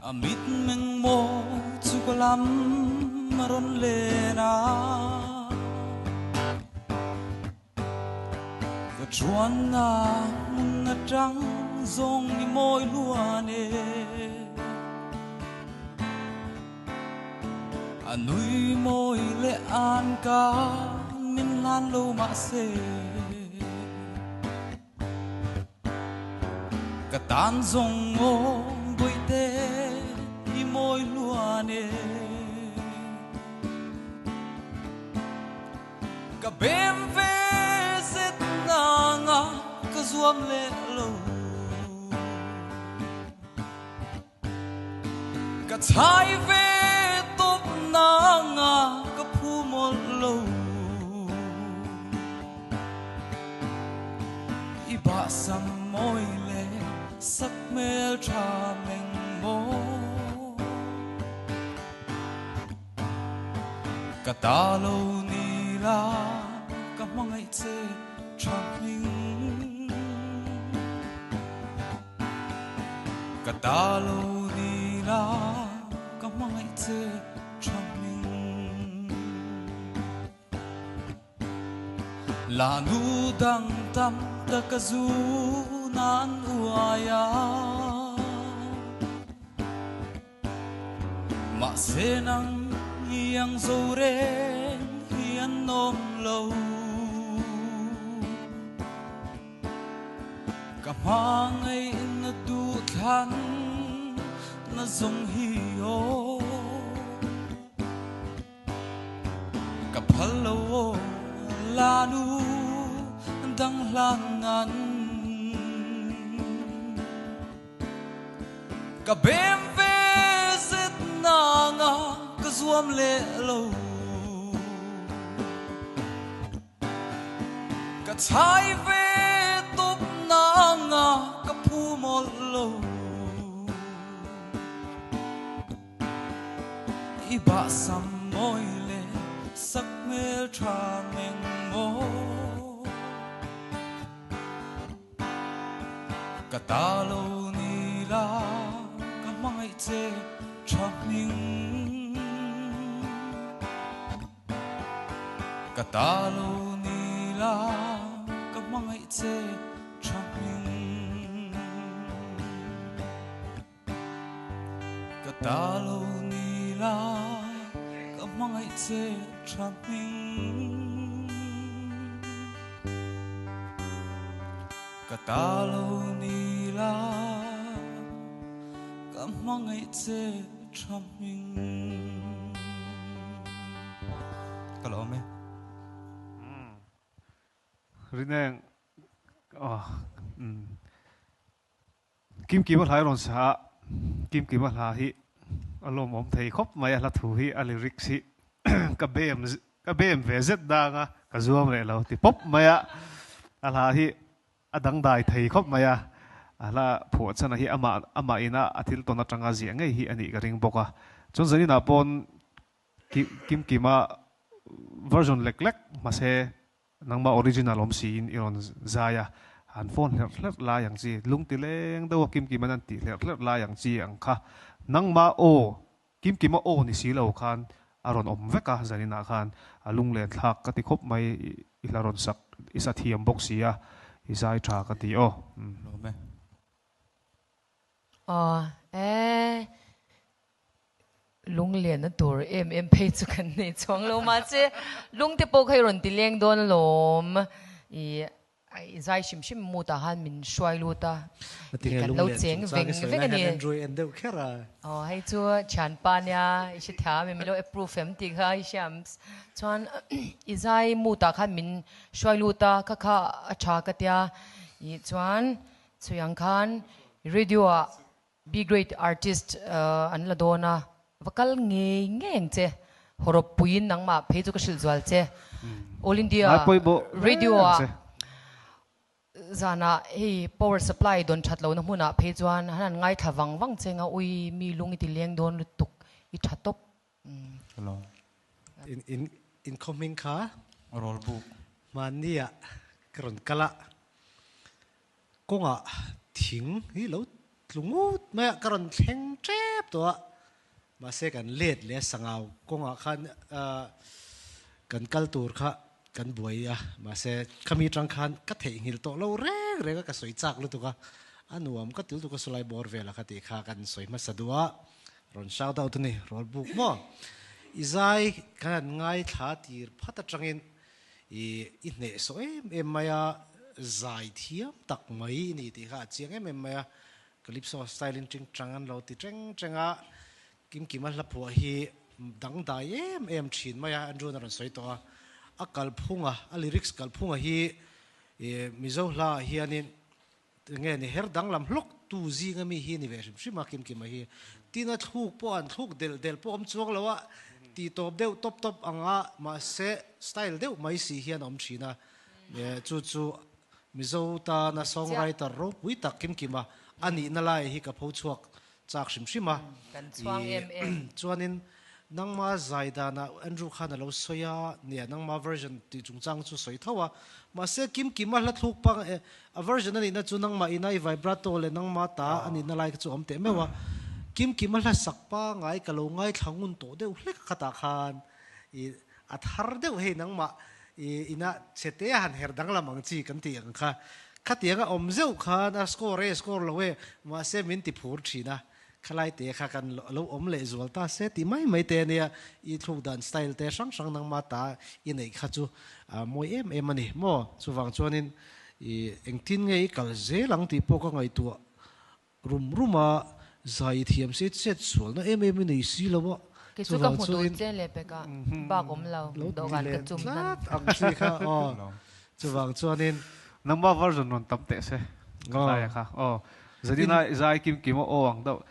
A mitmeng mawi chu ka lam a rawn len a. Ka chuanna hmun atang zawng i mawi luan e. A nui mawi leh an ka min hlan lo mahse. Ka tan zawng aw bawihte i mawi luan e. Ka bem ve zet nanga ka zuam leh lo. Ka chhai ve tawp nanga ka phu mawlh lo. I bahsam mawi leh sak hmel tha meng maw. Ka ta lo ni la ka hmangaih che tha hming. Ka ta lo ni la ka hmangaih che tha hming. La nu dang tam tak ka zu nan uai a. Mahse nang iang zo reng hi an awm lo. Ka hmangaih na duhthlan na zawng hi aw. Ka phal lo aw lanu dang hlan nan. Ka bem ve zet nanga ka zuam leh lo. Ka chhai ve tawp nanga ka phu mawlh lo. I bahsam mawi leh sak hmel tha meng maw. Ka ta lo ni la ka hmangaih che tha hming. Ka ta lo ni la ka hmangaih che tha hming. Ka ta lo ni la ka hmangaih che tha hming. Ka ta lo ni la ka hmangaih che tha hming. Ka lawm e. Rineng oh Kimkima hla i rawn sa a, Kimkima hla hi a lawmawm thei khawp mai a hla thu hi a lyrics hi ka bem ka bem ve zet dang a ka zuam reh lo ti pawp mai a, a hla hi a dangdai thei khawp mai a, a hla phuah chhan a hi amah amah ina a thil tawn atanga ziah ngei hi a nih ka ring bawk a, chuan zaninah pawn Kimkima version lek lek mahse Nangmah original awm siin i rawn zai a, han phone hlerh hlerh lai ang chi, lung ti leng deuh a Kimkima nan tih hlerh hlerh lai ang chi ang kha nangmah aw, Kimkima aw ni si lo khan a rawn awm vek a, zaninah khan a lunglen thlak ka ti khawp mai, i hla rawn sak, i sa thiam bawk si a, i zai tha ka ti aw. Lawm e. Aw e. Lunglenna tur em em phei chu kan nei chuang lo mahse lungte pawh kha i rawn ti leng dawn alawm i i zai hrim hrim mut ah khan min hruai lut a i kan lo cheng veng veng a ni. Aw hei chu thianpa nia i hre thiam em i lo approve em tih kha i hriam chuan i zai mut ah khan min hruai lut a kha kha a tha ka tia i chuan chhui ang khan radio ah Be great artist an la dawn a, va kal ngei ngei ang che, hawrawp puiin nangmah phei chu ka hrilh zual che. All India Radio ah zanah hei power supply dawn that lohna hmunah phei chuan han han ngaithla vang vang che nga ui mi lung i ti leng dawn lutuk i tha tawp. Hello. In in in khaw hming kha? Rawl buk. Hmanni ah ka rawn kal a, kawngah thing hi lo tlu ngut mai a, ka rawn thleng. thleng tep tawh a, mahse kan let leh a sangau kawngah khan kan kal tur kha kan buai a, mahse khami tang khan ka theihnghilh tawh lo reng reng a, ka sawi chak lutuk a, a nuam ka ti lutuk a sawlai bawr vel a kha tih kha kan sawi hmasa duh a, rawn shout out a ni, rawl buk maw? I zai kan han ngaithla tir phat atangin I i hnehsawh em em mai a, zai thiam tak mai i ni tih kha a chiang em em mai a, Calypso style in ting tang an lo ti teng teng a, Kimkima hla phuah hi dangdai em em thin mai a, Andrew-a'n a rawn sawi tawh a, a kalphunga, a lyrics kalphunga hi Mizo hla ah hianin Enge ni her danglam hlawk tu zinga mi hi ni ve hrim hrim a Kimkima hi. Tin a thluk pawh an thluk delh delh pawh awm chuang lo a, tih tawp deuh tawp tawp ang a, mahse style deuh mai si hian a awm thin a. Chu chu Mizo tana songwriter ropui tak Kimkima a nihna lai hi ka pho chhuak chak hrim hrim a. Kan chhuang em em. Chuanin nangma zai danah Andrew khan a lo sawi a, nia nangma version tih chungchang chu sawi tho a. Mahse kim kim a hla thluk pang e, a version a nihna chu nangmah ina i vibrato leh nangma ta a nihna lai kha chu a awm teh meuh a. Kim kim a hla sak pangai ka lo ngaithla ngun tawh deuh hlek a khatah khan i a thar deuh hei nangmah i ina chhe te a han her danglam ang chi kan tih ang kha. Khatiang a awm zeuh khan a score e score lo e mahse min ti phur thin a, khalai te kha kan lo awm leh zual ta se tih mai mai te ania, i thluk dan style te hrang hrang nangma ta i neih kha chu a mawi em em a ni maw? Chuvang chuanin i engtin nge i kal zel ang tih pawh ka ngaihtuah Rum rum a zai thiam se chet sualna em em i nei si lo a, Kei chu ka hmu duh che leh pek a, bak awm lo, dawhkan ka chum hnan. Tlat ang chi kha aw, chuvang chuanin. Nangmah version rawn tam teh se, ka tlai a kha aw, Zanina i zai kim kim a aw ang deuh.